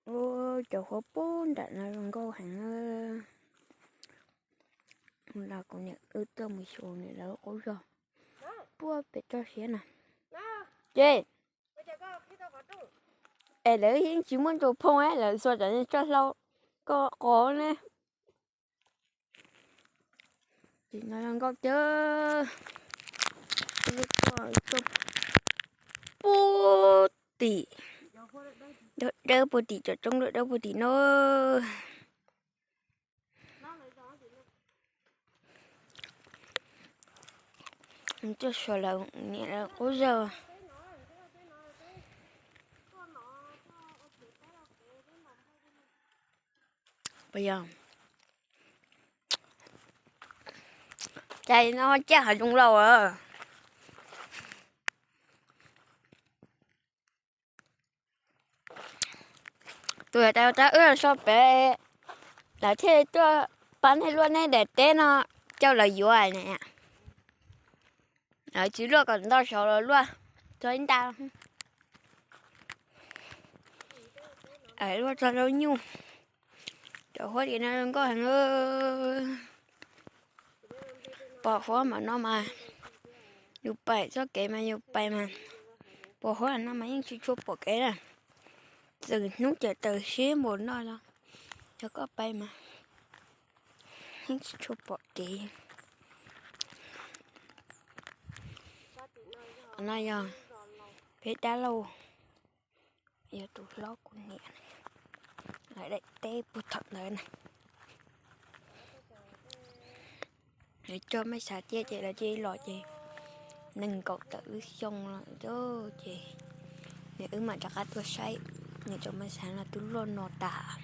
Ua cov qhuav pub nram no zoo nkauj heev. Los kuv niam wb tuaj mus xyuas niam lawv qub zog puag pem toj siab na. Ces es lawv yeej tsis muaj ntu phoo, lawv xuas cov tso hlau ko qov ne. Ces no zoo nkauj tiag. Puag tim, dawb puag tim cov roob dawb puag tim no. Tuaj xyuas lawv niam lawv qub zog. Puas yog? Cas no ciaj hav zoov laus a. Tus hais tias rab wb los so pem, lawv thiaj li tuaj pab nej luaj nej daim teb no, coj lawv yuav ne. Lawv tsis luaj kom ntau saud los luaj txog ib nta, luaj txog zaub nyuj. Cov huab tim no zoo nkauj heev. Pos huab mas no mas yus pais txoj kev mas yus pais mas, pos huab no mas yeej tsis tshua pom kev na. Txawm hnub ces taws siab npaum no los yog koj pais mas yeej tsis tshua pom kev. No yog peb dab laug, yog tus hlob kuv niam, lawv daim teb puag thaum ntawd na. Lawv coj maj xav tiaj ces lawv cia li los ces nees nkaum tawm wb xyoo lawm ces, ces wb mam rov qab tuaj saib, nws cov maj xav no twb luaj no tas.